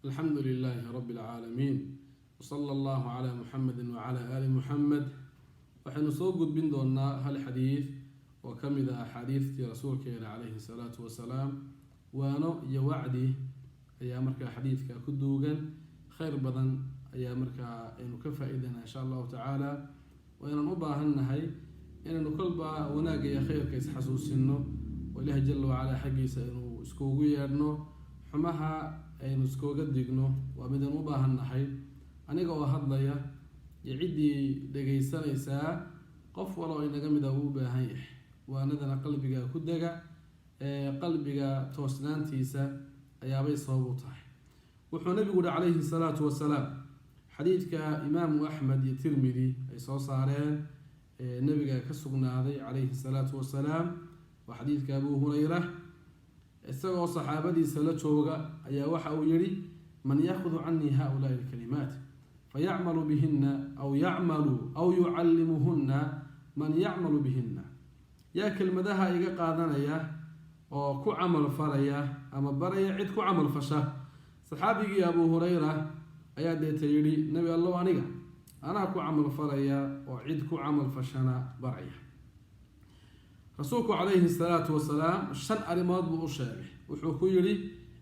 الحمد لله رب العالمين، وصلى الله على محمد وعلى آل محمد. Waxaynu soo gudbin doonaa hal xadiid oo ka mid ah axaadiidtii rasuulkeena calayhi salaatu wasalaam. Waano iyo wacdi ayaa markaa xadiidka ku duugan, khayr badan ayaa markaa aynu ka faa-iidanaa insha Allahu tacaala. Waynaan u baahan nahay inaynu kolba wanaagga iyo khayrka isxasuusino, oo Ilaahay jala wacalaa xaggiisa aynu iskugu yeedhno, xumaha aynu iskooga digno. Waa midaan u baahan nahay, aniga oo hadlaya iyo ciddii dhegaysanaysaa, qof waloo inaga mida uu u baahan yahay. Waanadana qalbiga ku dega, ee qalbiga toosnaantiisa ayaabay sabab u tahay. Wuxuu nabigu uhi calayhi salaatu wasalaam, xadiidka Imaamu Axmed iyo Tirmidi ay soo saareen, nabiga ka sugnaaday calayhi salaatu wasalaam, waa xadiidka Abu Hurayra. Isagoo saxaabadiisa la jooga ayaa waxa uu yihi: "Man yaakudu canii haulaai alkalimaat fayacmalu bihina aw yacmalu aw yucallimuhunna man yacmalu bihina?" Yaa kelmadaha iga qaadanaya oo ku camal falaya ama baraya cid ku camal fasha? Saxaabigii Abu Hurayra ayaa deeta yidhi: "Nebi Allow, aniga anaa ku camal falaya oo cid ku camal fashana baraya." Rasuulku calayhi salaatu wasalaam shan arrimood buu u sheegay. Wuxuu ku yidhi: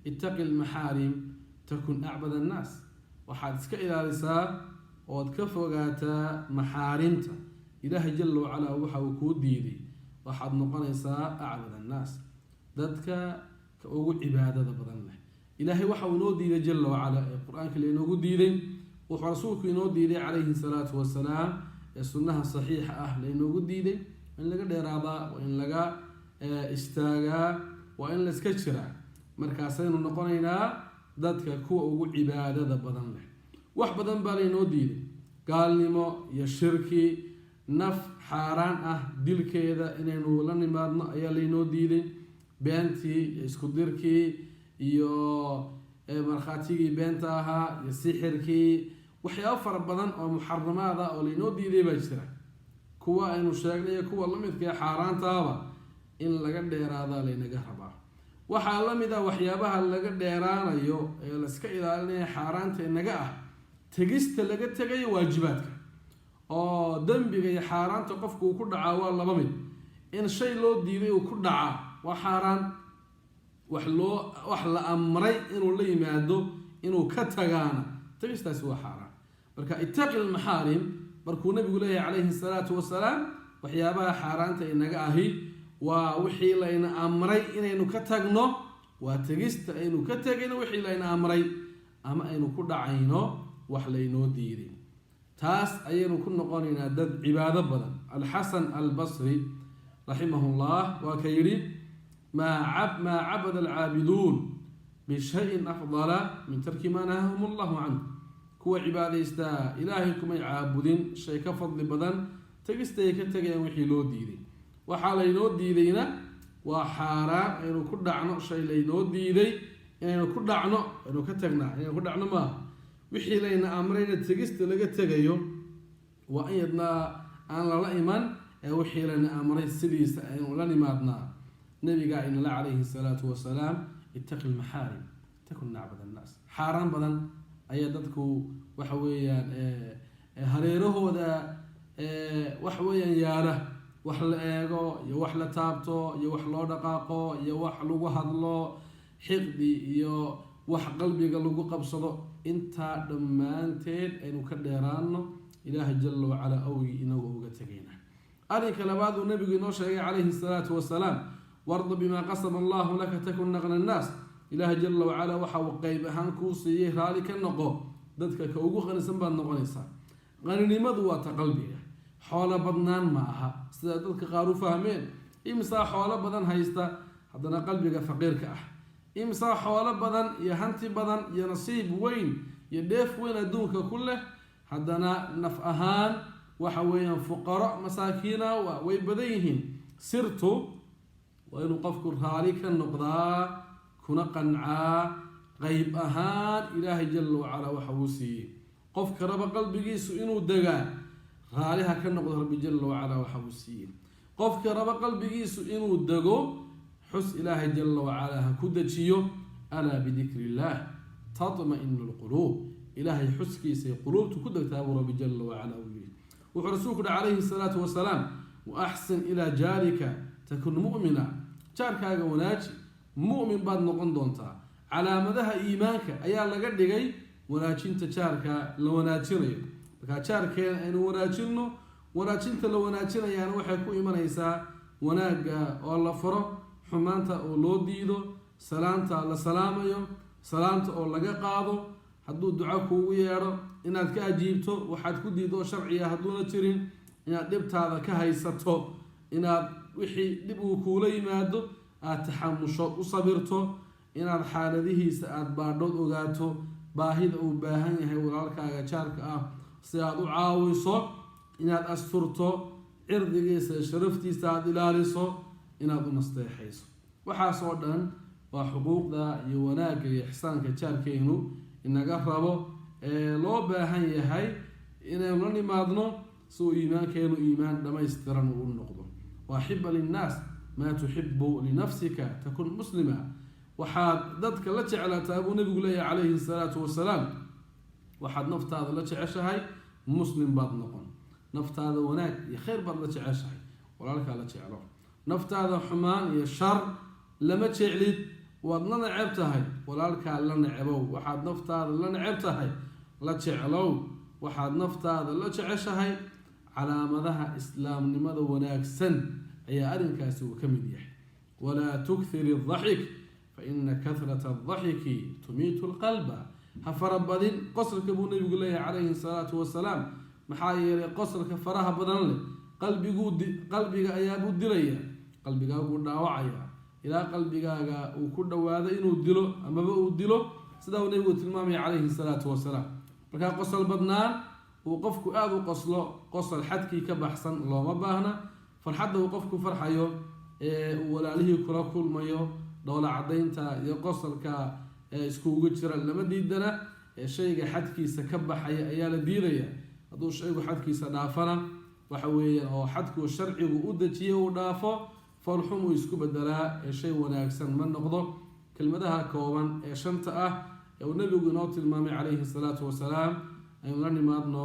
"Ittaqi lmaxaarim takun acbad annaas." Waxaad iska ilaalisaa ood ka fogaataa maxaarimta Ilaahay jala wacalaa waxa uu kuu diiday, waxaad noqonaysaa acbad annaas, dadka ka ugu cibaadada badan leh. Ilaahay waxa uu inoo diiday jala wacalaa, ee Qur-aanka lainoogu diiday, wuxuu rasuulku inoo diiday calayhi salaatu wasalaam, ee sunnaha saxiixa ah lainoogu diiday, waa in laga dheeraadaa, waa in laga istaagaa, waa in layska jiraa. Markaasaynu noqonaynaa dadka kuwa ugu cibaadada badan leh. Wax badan baa laynoo diiday: gaalnimo iyo shirki, naf xaaraan ah dilkeeda inaynu la nimaadno ayaa laynoo diiday, beentii iyo isku dirkii iyo markhaatigii beenta ahaa iyo sixirkii. Waxyaabo fara badan oo muxaramaad ah oo laynoo diiday baa jira. Kuwa aynu sheegnay iyo kuwa lamidka ee xaaraantaaba in laga dheeraadaa laynaga rabaa. Waxaa la mid ah waxyaabaha laga dheeraanayo ee layska ilaalinaya xaaraanta inaga ah tegista laga tegayo waajibaadka, oo dembiga iyo xaaraanta qofku uu ku dhacaa waa laba mid: in shay loo diiday uu ku dhacaa waa xaaraan, wax loo wax la amray inuu la yimaado inuu ka tagaana, tegistaasi waa xaaraan. Marka "ittaqi lmaxaarim" markuu nabigu leeyahay calayhi salaatu wasalaam, waxyaabaha xaaraanta inaga ahi waa wixii layna amray inaynu ka tagno, waa tegista aynu ka tegayno wixii layna amray ama aynu ku dhacayno wax laynoo diiday. Taas ayaynu ku noqonaynaa dad cibaado badan. Alxasan Albasri raximahullah waa ka yidhi: "Maa cabada alcaabiduun bishayin afdala min tarki maa nahaahum Allahu canh." Kuwa cibaadaystaa Ilaahay kumay caabudin shay ka fadli badan tegista ay ka tegayaan wixii loo diiday. Waxaa laynoo diidayna waa xaaraan aynu ku dhacno. Shay laynoo diiday inaynu ku dhacno, aynu ka tagnaa, inaynu ku dhacno maaha. Wixii layna amrayna tegista laga tegayo waa in yadnaa aan lala iman, ee wixii layna amray sidiisa aynu la nimaadnaa. Nabigaa inala calayhi salaatu wasalaam: "Ittaqi lmaxaarim takun acbad annaas." Xaaraan badan ayaa dadku waxa weeyaan hareerahooda waxa weeyaan yaala, wax la eego iyo wax la taabto iyo wax loo dhaqaaqo iyo wax lagu hadlo, xiqdi iyo wax qalbiga lagu qabsado. Intaa dhammaanteed aynu ka dheeraano, Ilaahay jala wacalaa awgii inagoo uga tegayna. Arrinka labaad uu nabigu inoo sheegay calayhi salaatu wasalaam: "Warda bimaa qasama Allahu laka takun aqna annaas." Ilaahay jala wacalaa waxa uu qeyb ahaan kuu siiyey raali ka noqo, dadka ka ugu qanisan baad noqonaysaa. Qaninimadu waa ta qalbiga, xoolo badnaan ma aha sida dadka qaar u fahmeen. Imsaa xoolo badan haysta haddana qalbiga faqiirka ah? Imsaa xoolo badan iyo hanti badan iyo nasiib weyn iyo dheef weyn adduunka ku leh, haddana naf ahaan waxa weeyaan fuqaro masaakiina way badan yihiin? Sirtu waa inuu qofku raali ka noqdaa kuna qancaa qeyb ahaan Ilaahay jala wacalaa waxa uu siiyey. Qofka raba qalbigiisu inuu degaa, raaliha ka noqdo Rabbi jala wacalaa waxa uu siiyey. Qofka raba qalbigiisu inuu dego, xus Ilaahay jala wacalaa ha ku dejiyo. "Alaa bidikri illaah Tatma-inu lquluub, Ilaahay xuskiisay quluubtu ku degtaa buu Rabbi jala wacala uu yihi. Wuxuu Rasuulku uhi calayhi salaatu wasalaam: "Wa axsin ilaa jaarika takun mu'mina." Jaarkaaga wanaaji, mu'min baad noqon doontaa. Calaamadaha iimaanka ayaa laga dhigay wanaajinta jaarka la wanaajinayo. Markaa jaarkeena aynu wanaajinno. Wanaajinta la wanaajinayaana waxay ku imanaysaa wanaagga oo la faro, xumaanta oo loo diido, salaanta la salaamayo, salaanta oo laga qaado, hadduu duco kuugu yeedho inaad ka ajiibto, waxaad ku diido oo sharciga hadduuna jirin inaad dhibtaada ka haysato, inaad wixii dhib uu kuula yimaado aada taxamushood u sabirto, inaad xaaladihiisa aada baadhood ogaato, baahida uu baahan yahay walaalkaaga jaarka ah si aada u caawiso, inaad asturto cirdigiisa iyo sharaftiisa, aada ilaaliso, inaad u nasteexayso. Waxaas oo dhan waa xuquuqda iyo wanaagga iyo ixsaanka jaarkeenu inaga rabo ee loo baahan yahay inaynu la nimaadno si uu iimaankeenu iimaan dhammaystiran uu u noqdo. "Waaxiba linnaas maa tuxibu linafsika takun muslima." Waxaad dadka la jeclaataa, buu Nabigu leeyahay calayhi salaatu wasalaam, waxaad naftaada la jeceshahay, muslim baad noqon. Naftaada wanaag iyo khayr baad la jeceshahay, walaalkaa la jeclo. Naftaada xumaan iyo shar lama jeclid, waad la neceb tahay, walaalkaa la necebow. Waxaad naftaada la neceb tahay la jeclow waxaad naftaada la jeceshahay. Calaamadaha islaamnimada wanaagsan ayaa arrinkaasi uu ka mid yahay. "Walaa tukthir adaxik, fa ina kahrata adaxiki tumiitu lqalba." Ha farabadin qosolka, buu Nabigu leeyahay calayhi salaatu wasalaam, maxaa yeelay qosolka faraha badan leh qalbiguu qalbiga ayaabuu dilaya, qalbigaaguu dhaawacaya, ilaa qalbigaaga uu ku dhawaado inuu dilo amaba uu dilo, sidaa uu Nabigu tilmaamaya calayhi salaatu wasalaam. Markaa qosol badnaan uu qofku aada u qoslo, qosol xadkii ka baxsan looma baahna. Farxadda uu qofku farxayo ee uu walaalihii kula kulmayo, dhoola cadaynta iyo qosolka ee iskugu jira lama diidana, ee shayga xadkiisa ka baxaya ayaa la diidaya. Hadduu shaygu xadkiisa dhaafana, waxa weeyaan oo xadkuu sharcigu u dejiyay uu dhaafo, foolxum uu isku bedelaa ee shay wanaagsan ma noqdo. Kelmadaha kooban ee shanta ah ee uu Nabigu inoo tilmaamay calayhi salaatu wasalaam aynu la nimaadno,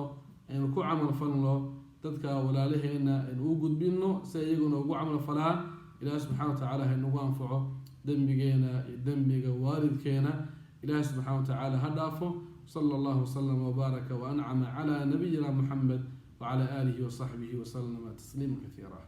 aynu ku camal falno, dadka walaalaheena aynu u gudbino si iyaguna ugu camal falaan. Ilaah subxana wa tacaala ha inagu anfaco. Dembigeena iyo dembiga waalidkeena Ilaah subxana wa tacaala ha dhaafo. Sala allahu waslama wbaaraka waancama cala nabiyina Muxamed wacala aalihi wasaxbihi wasalama tasliima kasiira.